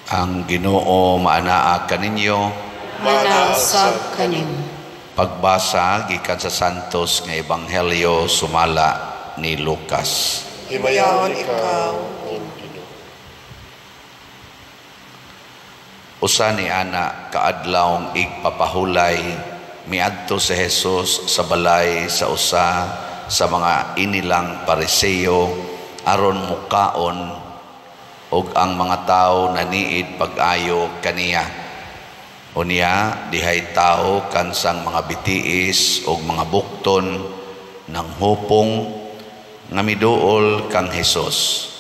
Ang Ginoo maanaa kaninyo. Maanaa usab kanimo. Pagbasa gikan sa Santos nga Ebanghelyo sumala ni Lucas. Himayaon ikaw, O Ginoo. Usa ni ana kaadlawng igpapahulay, miadto si Jesus sa balay sa usa sa mga inilang Pariseo aron mukaon, ug ang mga tawo naniid pag-ayo kaniya. Unya dihay tawo kansang mga bitiis ug mga bukton ng hupong nga miduol kang Hesus.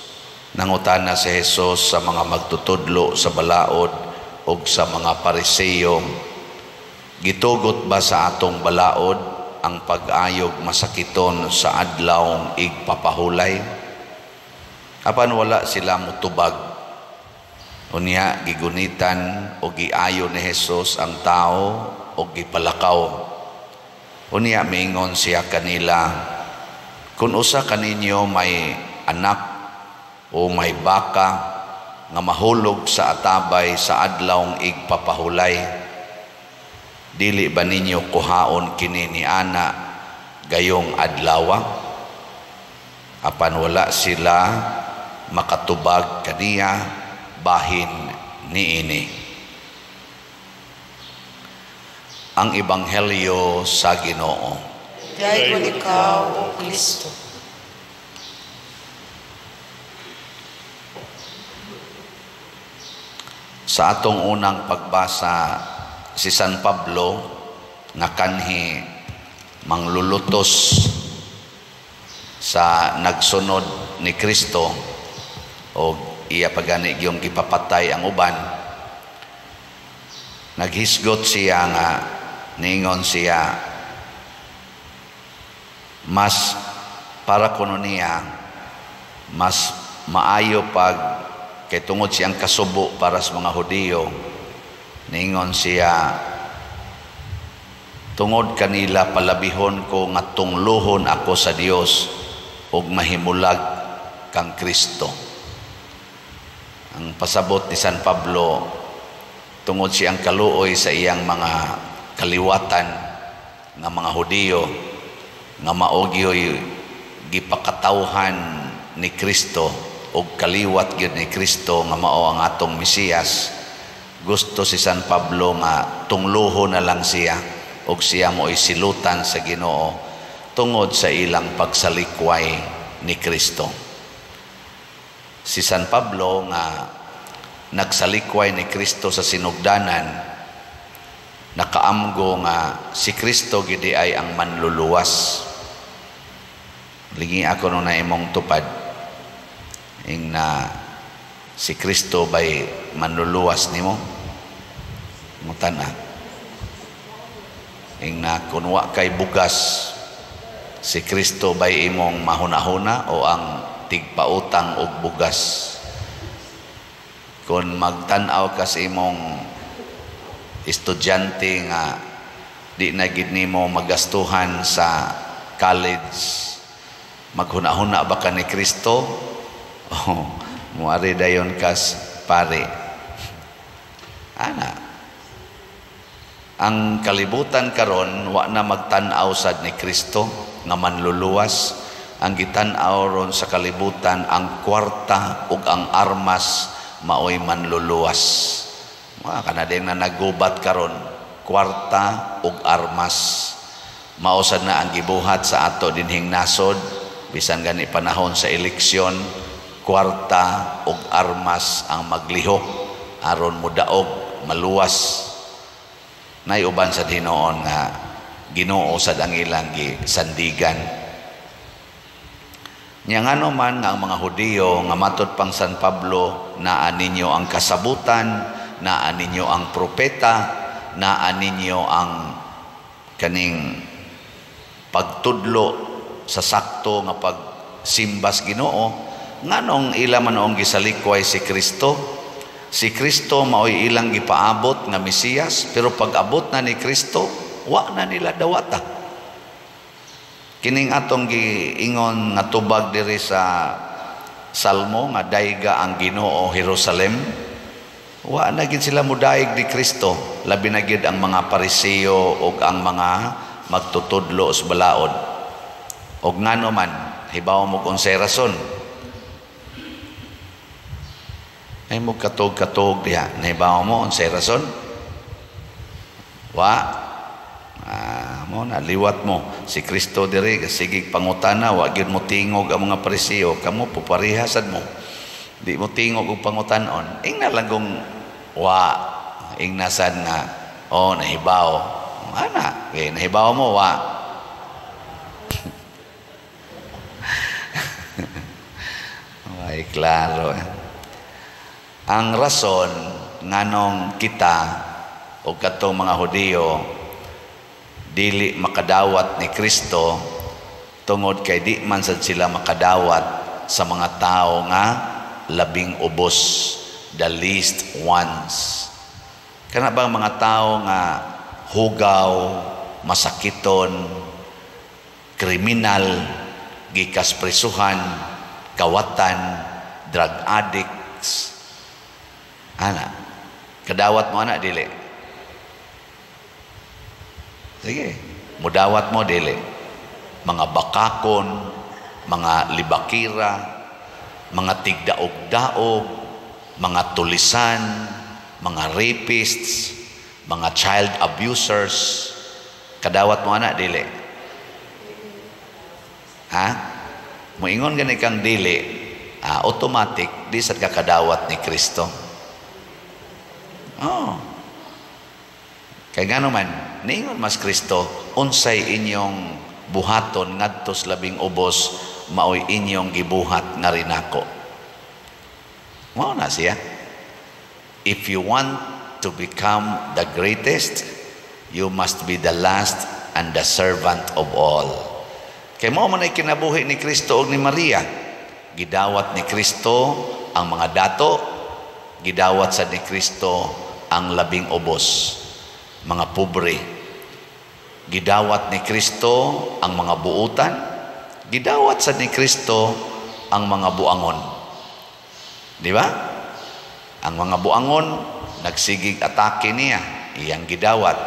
Nangutana si Hesus sa mga magtutudlo sa balaod ug sa mga Pariseo, "Gitugot ba sa atong balaod ang pag-ayog masakiton sa adlawng igpapahulay?" Apan wala sila mutubag. Unya gigunitan o giayo ni Hesus ang tao o gipalakaw. Unya miingon siya kanila, "Kung usa kaninyo may anak o may baka nga mahulog sa atabay sa adlawng igpapahulay, dili ba ninyo kuhaon kini ni ana gayong adlawa?" Apan wala sila makatubag kaniya bahin niini. Ang Ebanghelyo sa Ginoo. Daygon ikaw, O Kristo. Sa atong unang pagbasa, si San Pablo nga kanhi manglulutos sa nagsunod ni Kristo o iya pagani yung gipapatay ang uban, naghisgot siya nga ningon siya, mas para kuno niya mas maayo pag kay tungod siyang kasubo para sa mga Hudiyo, ningon siya, "Tungod kanila palabihon ko nga tungluhon ako sa Dios ug mahimulag kang Kristo." Ang pasabot ni San Pablo, tungod siyang kaluoy sa iyang mga kaliwatan nga mga Hudiyo nga maogyoy gipakatawhan ni Kristo og kaliwat gyud ni Kristo nga mao ang atong Mesiyas, gusto si San Pablo nga tungluho na lang siya og siya mo'y silutan sa Ginoo tungod sa ilang pagsalikway ni Kristo. Si San Pablo nga nagsalikway ni Kristo sa sinugdanan, nakaamgo nga si Kristo gidi ay ang manluluwas. Lingi ako nung naimong tupad ing na si Kristo bay manluluwas nimo? Mutana. Ing na kunwa kay bugas, si Kristo bay imong mahuna-huna o ang tigpautang og bugas? Kung magtan-aw ka sa imong estudyante nga di na gid nimo magastuhan sa college, maghuna-huna ba ka ni Kristo? Oh, muari dayon kas pare. Ana. Ang kalibutan karon wa na magtan-aw sad ni Kristo nga manluluwas. Ang gitan-aw ron sa kalibutan ang kwarta ug ang armas maoy manluluwas. Mga kanadeng na nagubat karon, kwarta ug armas. Mao sad na ang gibuhat sa ato dinhing nasod bisan gani panahon sa eleksyon, kwarta ug armas ang maglihok aron modaog maluwas. Nay uban sa hinoon nga Ginoo sad ang ilang gisandigan. Nya ngano man nga ang mga Hudiyo nga matud pang San Pablo, naa ninyo ang kasabutan, naa ninyo ang propeta, naa ninyo ang kaning pagtudlo sa sakto nga pagsimbas Ginoo, nganong ila man ang gisalikway si Kristo? Si Kristo maoy ilang gipaabot nga Mesiyas, pero pag-abot na ni Kristo, wa na nila dawata. Kining atong giingon nga tubag diri sa Salmo nga dayga ang Ginoo Jerusalem, Wa na gid sila mudaig ni Kristo, labi na gid ang mga Pariseo ug ang mga magtutudlo sa balaod. Og ngano man, hibaw mo kung unsay rason. Ay mo katog-katog diha, nahibaw mo unsay rason? Wa mo na liwat mo si Kristo diri sige pangutana, wa gyud mo tingog ang mga Pariseo, kamo puparehasad mo. Di mo tingog og pangutanon. Ingna lang kung wa, ingna sad nga oh nahibaw. Ana, kay nahibaw mo wa. Ay klaro. Ang rason nganong kita o katong mga Hudiyo dili makadawat ni Kristo tungod kay di man sad sila makadawat sa mga tao nga labing ubos, the least ones. Kana bang mga tao nga hugaw, masakiton, kriminal, gikas prisuhan, kawatan, drug addicts, ana, kadawat mo ana dili? Sige, mudawat mo dili. Mga bakakon, mga libakira, mga tigdaog-daog, mga tulisan, mga rapists, mga child abusers, kadawat mo ana dili? Ha? Moingon gani kang dili, automatic di sad ka kadawat ni Kristo. Oh. Kay ngano man, niingon mas Kristo, unsay inyong buhaton ngadto sa labing ubos, maoy inyong gibuhat nga rinako. Mao na siya. If you want to become the greatest, you must be the last and the servant of all. Kay mao man ay kinabuhi ni Kristo og ni Maria. Gidawat ni Kristo ang mga dato, gidawat sad ni Kristo ang labing ubos, mga pobre. Gidawat ni Kristo ang mga buutan, gidawat sad ni Kristo ang mga buangon. Di ba? Ang mga buangon nagsigig atake niya, iyang gidawat.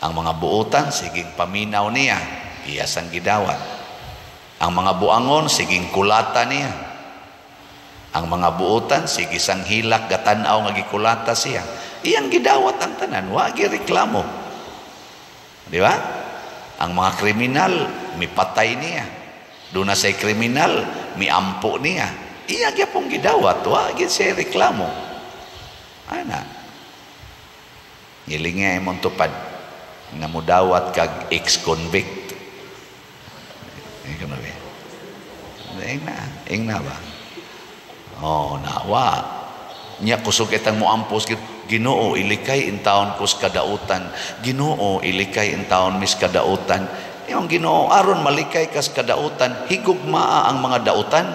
Ang mga buutan siging paminaw niya, iya sang gidawat. Ang mga buangon siging kulata niya. Ang mga buutan sige sang hilak gatan-aw nga gikulata siya. Iyang gidawat ang tanan, wa gireklamo. Di ba? Ang mga kriminal mipatay niya. Doon na say kriminal miampo niya. Iya gyapon gidawat, wa gid siya reklamo. Ana. Ngilingi imong tupad nga mudawat kag ex-convict. Ingna, ingna ba? Oh, nawa. Nya kusog itang moampos, Ginoo ilikay intawon ko sa kadautan. Ginoo ilikay intawon mis kadautan. Yung Ginoo aron malikay kas kadautan, higugmaa ang mga dautan.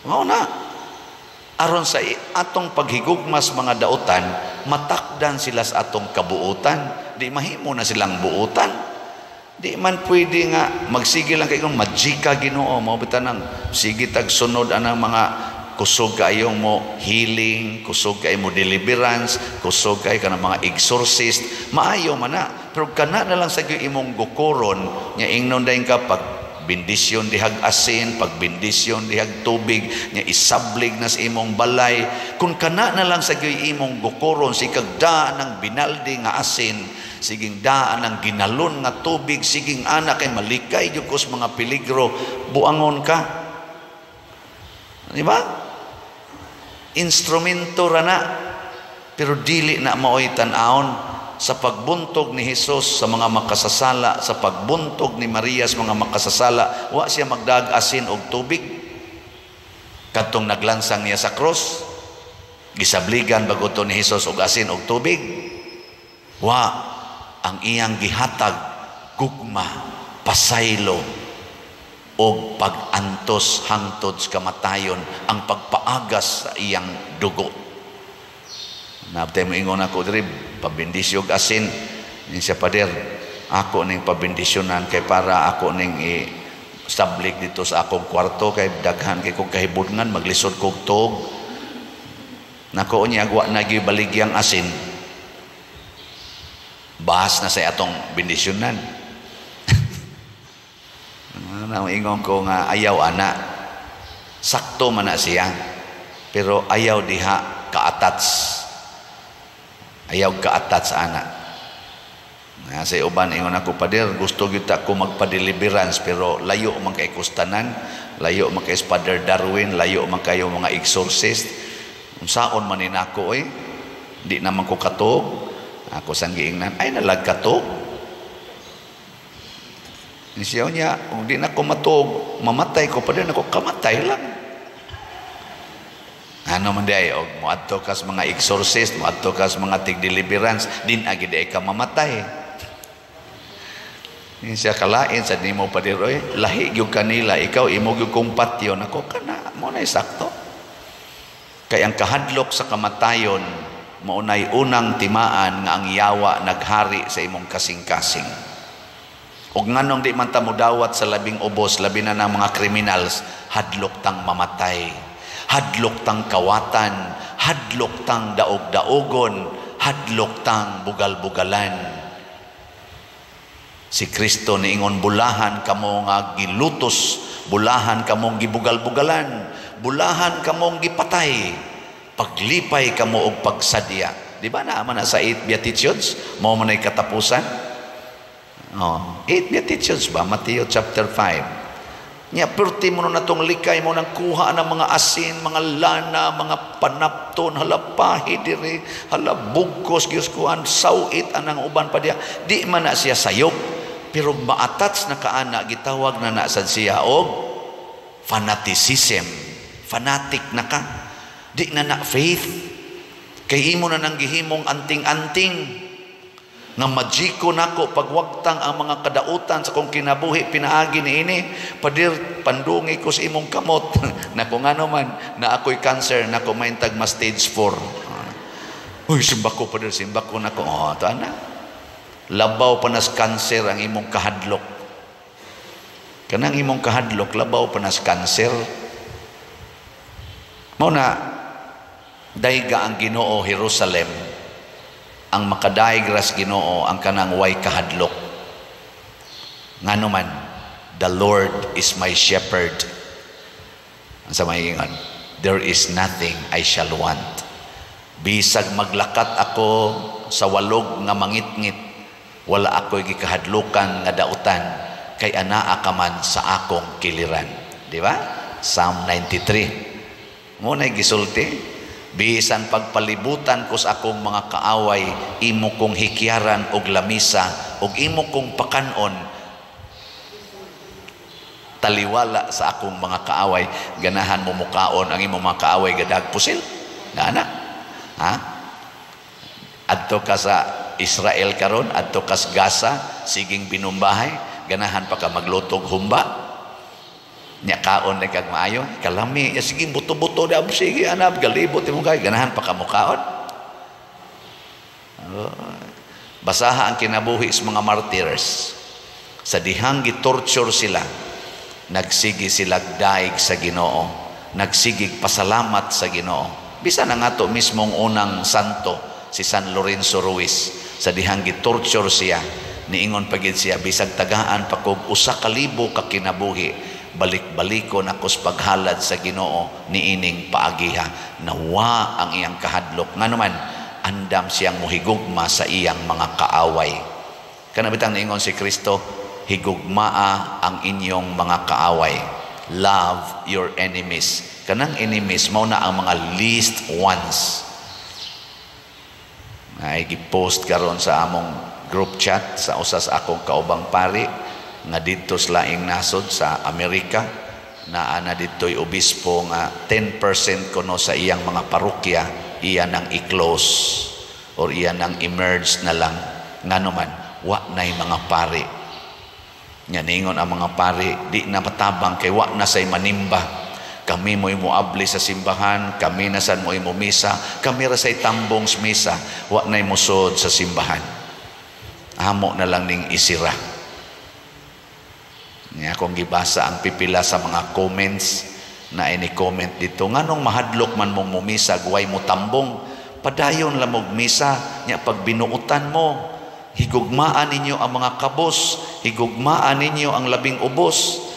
Mao na. Aron sa atong paghigugmas mga dautan, matakdan sila sa atong kabuutan. Di mahimo na silang buutan. Di man pwede nga magsige lang kay kung majika Ginoo mao bitan ang sige tag sunod anang mga kusog kayong mo healing, kusog kay mo deliverance, kusog kay kanang mga exorcist, maayo man na. Pero kana na lang sa imong gukoron nya ingnon dayon ka pag bendisyon dihag asin, pag bendisyon dihag tubig, nya isablig na sa imong balay. Kung kana na lang sa imong gukoron sikag daan ang binaldi nga asin, siging daan ang ginalon nga tubig, siging ana kay malikay gyud kos mga peligro, buangon ka. Di ba? Instrumento ra na, pero dili na maoy tan-awon. Sa pagbuntog ni Hesus sa mga makasasala, sa pagbuntog ni Maria sa mga makasasala, wa siya magdag asin og tubig. Kadtong naglansang niya sa krus, gisabligan bago to ni Hesus og asin og tubig. Wa ang iyang gihatag gugma, pasaylo og pag-antos hangtod sa kamatayon, ang pagpaagas sa iyang dugo. Nabtay mo ingon ako diri, pabendisyo og asin ning siya pader, ako ning pabendisyonan kay para ako ning i-sablig dito sa akong kwarto kay daghan kay kog kahibudngan, maglisod kog tuog. Nako, unya wa na gyud baligyang asin. Bahas na sa atong bendisyonan. Na ingon ko nga ayaw ana. Sakto man na siya. Pero ayaw diha ka-attach. Ayaw ka-attach ana. Na sa uban ingon ako, "Pader, gusto gyud ta ko magpa-deliverance, pero layo man kay kustanan, layo man kay Father Darwin, layo man kayo mga exorcist. Unsaon man ni nako oy? Di naman ko katuog." Ako sang giingnan, "Ay nalag katuog." Siya niya, "Kung di na ko matuog, mamatay ko pa din ako, kamatay lang." Ano man di og moadto kas mga exorcist, moadto kas mga tig-deliverance, din agi di ka mamatay. Ni siya, "Kalain sa nimo, pader oy, lahi gyud kanila, ikaw imo gyud kong patyon ako kana mo na sakto." Kay ang kahadlok sa kamatayon mao nay unang timaan nga ang yawa naghari sa imong kasing-kasing. Og nganong di man ta modawat sa labing ubos, labi na ng mga criminals? Hadlok tang mamatay. Hadlok tang kawatan, hadlok tang daog-daogon, hadlok tang bugal-bugalan. Si Kristo niingon, "Bulahan kamo nga gilutos, bulahan kamong gibugal-bugalan, bulahan kamong gipatay. Paglipay kamo og pagsadya." Di ba naa man na sa eight Beatitudes? Mao man ay katapusan. Oh, eight Beatitudes ba? Matthew chapter 5. Nya perti mo na tong likay mo nang kuha ng mga asin, mga lana, mga panapton, hala pahi diri, hala bugkos, Diyos kuan, sawit anang uban pa diya. Di man na siya sayop, pero ma-attach na kaana, gitawag na na sad siya og fanaticism. Fanatic na ka. Di na na faith. Kay imo na nang gihimong anting-anting nga majiko nako pagwagtang ang mga kadautan sa kong kinabuhi pinaagi ni ini. "Pader, pandungi ko sa imong kamot." Nako, ngano man na ako'y cancer, nako maintag ma stage 4. "Uy, simba ko, pader, simba ko nako." Oh, to ana, labaw pa nas cancer ang imong kahadlok. Kanang imong kahadlok labaw pa nas cancer. Mao na dayga ang Ginoo Jerusalem. Ang makadaig ras Ginoo ang kanang way kahadlok. Ngano man, "The Lord is my shepherd." Ang sa may ingon, "There is nothing I shall want." Bisag maglakat ako sa walog nga mangitngit, wala ako'y gikahadlukan nga dautan kay anaa ka man sa akong kiliran. Di ba? Psalm 93. Mo na gisulti, "Bisan pagpalibutan ko sa akong mga kaaway, imo kong hikyaran og lamisa og imo kong pakanon taliwala sa akong mga kaaway." Ganahan mo mukaon ang imong mga kaaway gadag pusil? Gana? Ha? Adto ka sa Israel karon, adto ka sa Gaza, siging binumbahay, ganahan pa ka maglutog humba? Nya kaon na kag maayo, kalami, ya sige buto-buto da, sige anab, galibot imong kay, ganahan pa ka mukaon? Oh, basaha ang kinabuhi sa mga martyrs. Sa dihang gitorture sila, nagsige sila daig sa Ginoo, nagsigig pasalamat sa Ginoo. Bisan ang ato mismong unang santo, si San Lorenzo Ruiz, sa dihang gitorture siya, niingon pagid siya, "Bisag tagaan pa kog 1,000 ka kinabuhi, balik-baliko na kos paghalad sa Ginoo niining paagiha." Nawa ang iyang kahadlok. Ngano man, andam siyang muhigugma sa iyang mga kaaway. Kana bitang niingon si Kristo, "Higugmaa ang inyong mga kaaway. Love your enemies." Kanang enemies mao na ang mga least ones. Ay gi-post karon sa among group chat sa usa sa akong kaubang pari nga didto sa laing nasod sa Amerika, naa na didto'y obispo nga 10% kuno sa iyang mga parokya iya nang i-close or iya nang i-merge na lang. Ngano man, wa na'y mga pari. Nya ningon ang mga pari, "Di na matabang kay wa na say manimba. Kami mo'y moabli sa simbahan, kami na san mo'y misa, kami ra say tambong sa misa, wa na'y musod sa simbahan. Amo na lang ning isira." Nga akong gibasa ang pipila sa mga comments. Na ini comment dito, nganong mahadlok man mong mumisa, way mo tambong, padayon lang mog misa nya. Pag binuutan mo, higugmaan ninyo ang mga kabos, higugmaan ninyo ang labing ubos.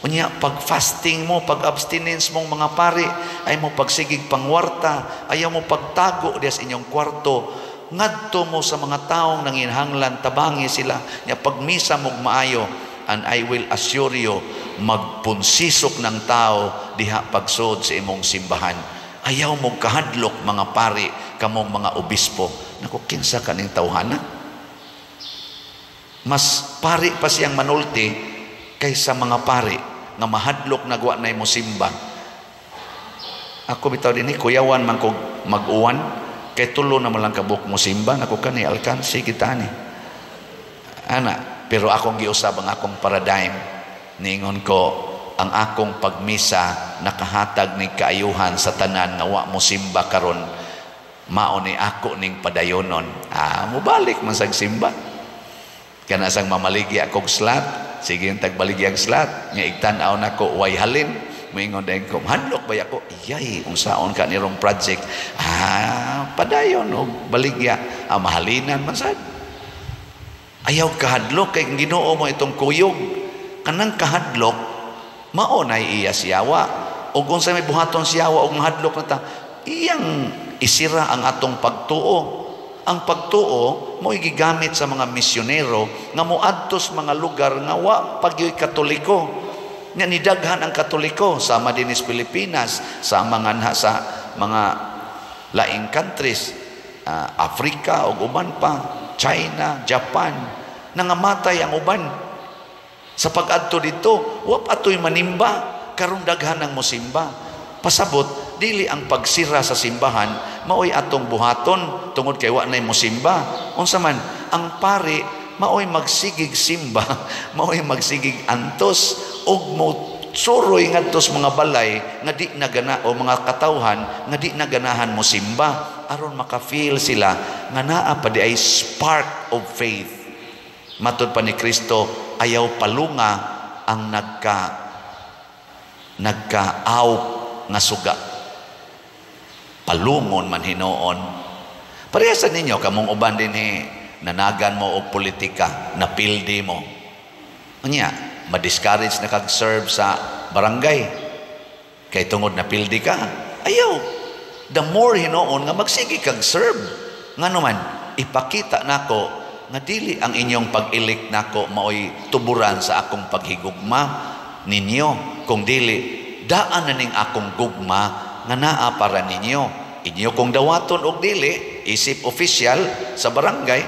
Unya pag fasting mo, pag abstinence mong mga pari, ay mo pagsigig pangwarta, ayaw mo pagtago diya sa inyong kwarto, ngadto mo sa mga taong nanginhanglan, tabangi sila. Nya pagmisa mog maayo, and I will assure you, magpunsisok ng tao diha pagsod sa imong simbahan. Ayaw mo kahadlok, mga pari, kamong mga obispo. Naku, kinsa kaning tawhana? Mas pari pa siyang manulti kaysa mga pari nga mahadlok na wa na mo simba. Ako bitaw dinhi, kuyawan man kog mag-uwan kay tulo na man lang kabuk mo simba. Nako, kani alkansi kita ni ana, pero akong giusab ang akong paradigm. Niingon ko, ang akong pagmisa nakahatag ni kaayuhan sa tanan nga wa mo simba karon, mao ni ako ning padayonon. Ah, mobalik man sag simba. Kana sang mamaligya akong slot, sige tagbaligya ang slot nya, igtan-aw nako way halin, moingon dayon ko, "Hadlok ba ako? Iyay, unsaon ka nirong project?" Ah, padayon og baligya. Ah, mahalinan man sad. Ayaw kahadlok kay Ginoo mo itong kuyog. Kanang kahadlok mao na iya siyawa. Og unsa may buhaton siyawa og mahadlok na ta, iyang isira ang atong pagtuo. Ang pagtuo mo gigamit sa mga misyonero nga moadto sa mga lugar nga wa pagyoy Katoliko. Nya nidaghan ang Katoliko sama dinhi sa Pilipinas, sama nga sa mga laing countries, Africa ug uban pa, China, Japan, nangamatay ang uban sa pag-adto dito, wa pa atoy manimba. Karon daghan ang mosimba. Pasabot, dili ang pagsira sa simbahan maoy atong buhaton tungod kay wa nay mosimba. Unsa man ang pari, maoy magsigig simba, maoy magsigig antos ug mo suroy ngadto sa mga balay nga di nagana o mga katawhan nga di naganahan mo simba, aron maka-feel sila nga naa pa di ay spark of faith. Matud pa ni Kristo, ayaw palunga ang nagka-aw nga suga. Palungon man hinuon. Pareha sa ninyo, kamong uban dinhi, nanagan mo og politika, napildi mo. Unya, ma-discourage na kag-serve sa barangay. Kay tungod napildi ka, ayaw. The more hinuon nga magsige kag serve. Ngano man, ipakita nako nga dili ang inyong pag-elect nako maoy tuburan sa akong paghigugma ninyo, kung dili daan na ning akong gugma nga naa para ninyo. Inyo kong dawaton og dili isip official sa barangay,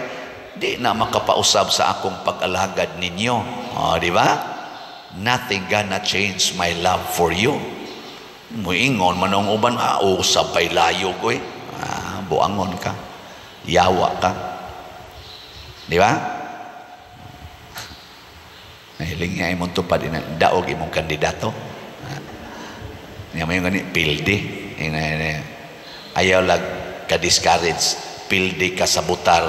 di na makapausab sa akong pag-alagad ninyo. Oh, di ba? Nothing gonna change my love for you. Muingon man ang uban, ah, usab pa'y layo ko eh. Ah, buangon ka. Yawa ka. Di ba? Nahiling nga imong tupad, ina, daog imong kandidato. Ah. Nga may gani, pildi. Ina, ina, ayaw lag ka-discourage. Pildi ka sa butar,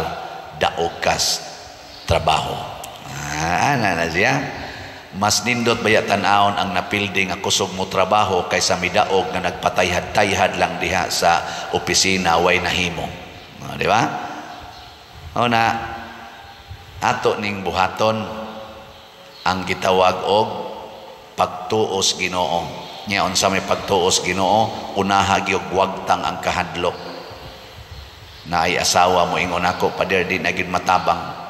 daog kas trabaho. Ah, ana na siya. Mas nindot baya tan-awon ang napildi nga kusog mo trabaho kaysa midaog nga nagpatayhad-tayhad lang diha sa opisina, way nahimo. Ah, di ba? O na ato ning buhaton ang gitawag og pagtuos Ginoo. Nya unsa may pagtuos Ginoo? Unaha gyud wagtang ang kahadlok. Naay asawa mo ingon ako, "Pader, di na gyud matabang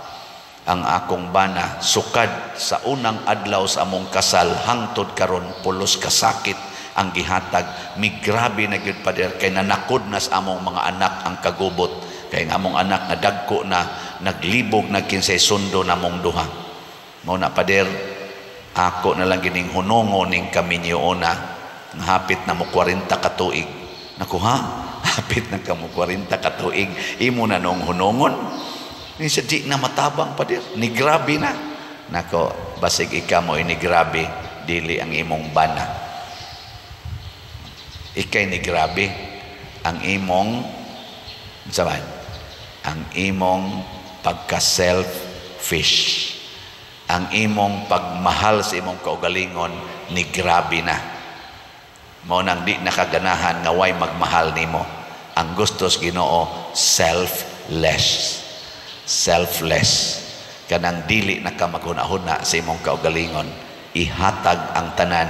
ang akong bana sukad sa unang adlaw sa among kasal hangtod karon, pulos kasakit ang gihatag. Migrabe na gyud, pader, kay nanakod na sa among mga anak ang kagubot, kay ang among anak nga dagko na naglibog na kinsay sundo namong duha. Mao na, pader, ako na lang gining hunongo ning kaminyoona nga hapit na mo 40 ka tuig." Naku ha, hapit na ka mo 40 ka tuig, imo na nung hunongon. Ni sa di na matabang, pader, ni grabe na. Nako, basig ika mo ini grabe, dili ang imong bana. Ikay ni grabe ang imong saban, ang imong pagka-selfish. Ang imong pagmahal sa imong kaugalingon ni grabe na. Mao nang di nakaganahan nga way magmahal nimo. Ang gusto sa Ginoo, selfless. Selfless. Kanang dili na ka maghuna-huna sa imong kaugalingon, ihatag ang tanan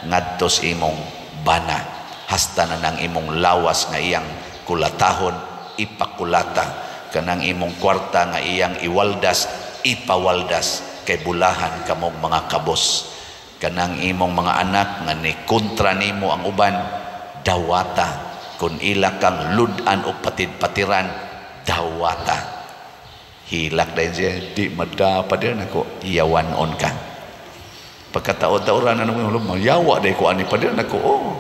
ngadto sa imong bana. Hasta na nang imong lawas nga iyang kulatahon, ipakulata. Kanang imong kwarta nga iyang iwaldas, ipawaldas, kay bulahan kamong mga kabos. Kanang imong mga anak nga ni kontra nimo ang uban, dawata. Kung ila kang ludan o patid-patiran, dawata. Hilak dahil siya, di madapa din ako, iyawan on ka. Pagkataod-taoran na naman, mayawa dahil ko ani pa din ako, oh.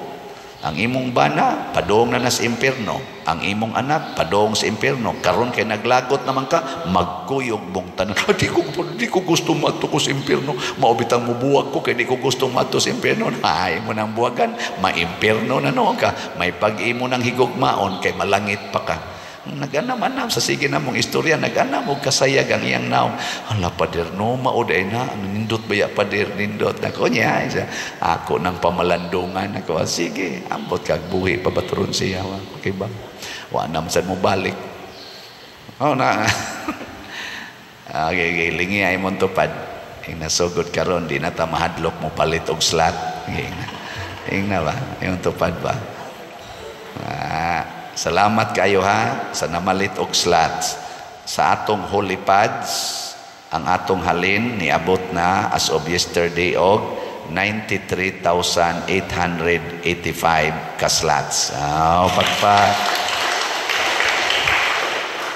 Ang imong bana, padong na nas impierno. Ang imong anak, padong sa impierno. Karon kay naglagot naman ka, magkuyog mong tanan. Ah, di ko gusto maadto ko sa impierno. Maubitang mubuwag ko kay di ko gusto maadto sa impierno. Ay mo nang buwagan, ma-impierno na noon ka. May pag-imo ng higugmaon kay malangit pa ka. Nag-anam-anam sa sige na mong istorya, nag-anam og kasayag ang iyang naong. Hala, pader, no, mauday na. Nindot ba ya, pader, nindot. Nako niya, siya, ako ng pamalandungan. Ako, sige, ambot kag buhi, pabaturon siya. Okay ba? Wa naman mo balik. Oh, na. Okay, lingi ay mong tupad. Ing nasugod karon di na ta mahadlok mo palit og slot. Ing na. Ing na ba? Yung tupad ba? Ah, salamat kayo ha sa namalit og slots. Sa atong holy pads, ang atong halin niabot na as of yesterday og 93,885 ka slots. Oh, pagpa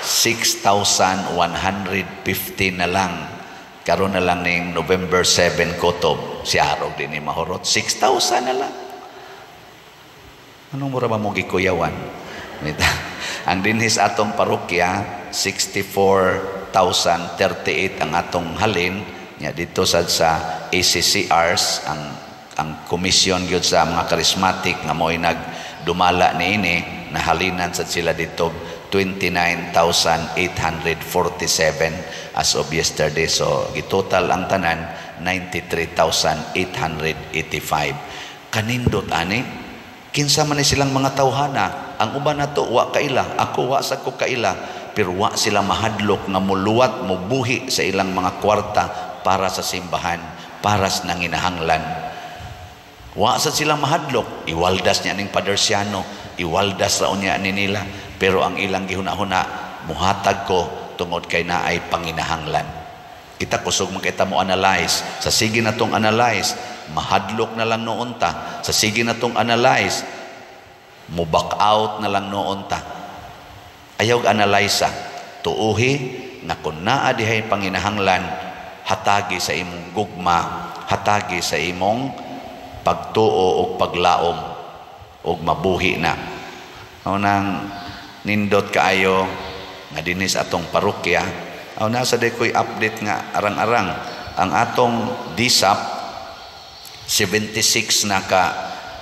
6,150 na lang. Karon na lang ning November 7 kutob. Si Arog din ni mahurot. 6,000 na lang. Anong mura ba mo gikuyawan? Ang dinhis atong parokya, 64,038 ang atong halin. Nya dito sad sa ACCRs, ang komisyon gyud sa mga charismatic nga mo'y nagdumala niini, nahalinan sad sila dito 29,847 as of yesterday. So gitotal ang tanan 93,885. Kanindot ani, kinsa man ni silang mga tawhana, ang uban nato wa kaila, ako wa sa ko kaila, pero wa sila mahadlok nga muluwat, mubuhi sa ilang mga kwarta para sa simbahan, para sa nanginahanglan. Wa sa sila mahadlok, iwaldas niya ning Padersiano, iwaldas raon niya ni nila, pero ang ilang gihuna-huna, muhatag ko tungod kay naay panginahanglan. Kita kusog man kita mo analyze, sa sige na tong analyze, mahadlok na lang noon ta, sa sige na tong analyze, mo back out na lang noon ta. Ayaw analyze, tuuhi nga kun naa dihay panginahanglan, hatagi sa imong gugma, hatagi sa imong pagtuo og paglaom og mabuhi na. Mao nang nindot kaayo nga dinhi sa atong parokya. Aw nasa day ko'y update nga arang-arang ang atong DSAP 76 na ka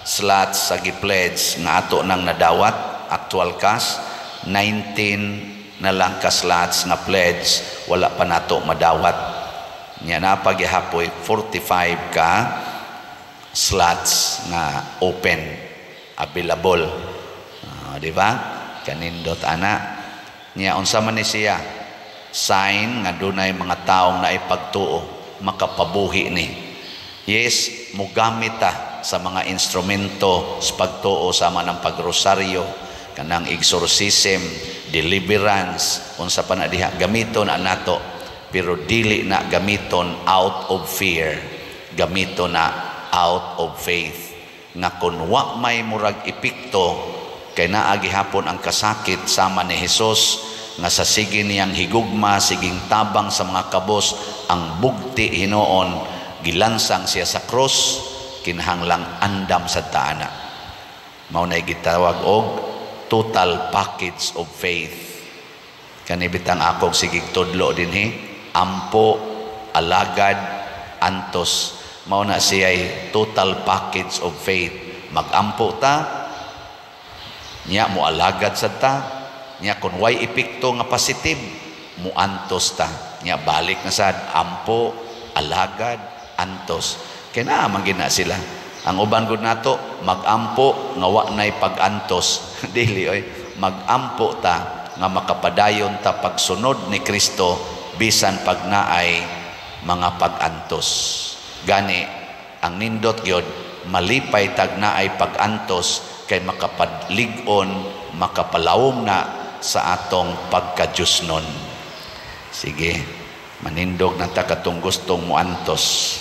slots sa gi-pledge nga ato nang nadawat actual cash, 19 na lang ka slots nga pledge wala pa nato madawat. Nya napagihapoy 45 ka slots nga open available. Di ba? Kanindot ana. Nya unsa man ni siya? Sign nga dunay mga taong naipagtuo makapabuhi ni. Yes, mugamit ta sa mga instrumento sa pagtuo sama ng pagrosaryo, kanang exorcism, deliverance, unsa pa na diha gamiton na nato, pero dili na gamiton out of fear, gamiton na out of faith. Nga kun wa may murag epekto kay naa gihapon ang kasakit sama ni Hesus nga sa sige niyang higugma, siging tabang sa mga kabos, ang bugti hinuon gilansang siya sa krus, kinahanglang andam sa taana. Mao nay gitawag og total package of faith. Kani bitang akong sigig tudlo dinhi, ampo, alagad, antos. Mao na siya'y total package of faith. Magampo ta, niya mo alagad sad ta, niya kun way epekto nga positive, muantos ta. Niya balik na sad, ampo, alagad, antos. Kaya na man gina sila. Ang uban gud nato, magampo nga wa nay pag-antos. Dili oy, magampo ta nga makapadayon ta pagsunod ni Kristo bisan pag naay mga pag-antos. Gani ang nindot gyud, malipay tag naay pag-antos kay makapadlig-on, makapalawom na sa atong pagka-Diyosnon. Sige, manindog na ta katong gustong muantos.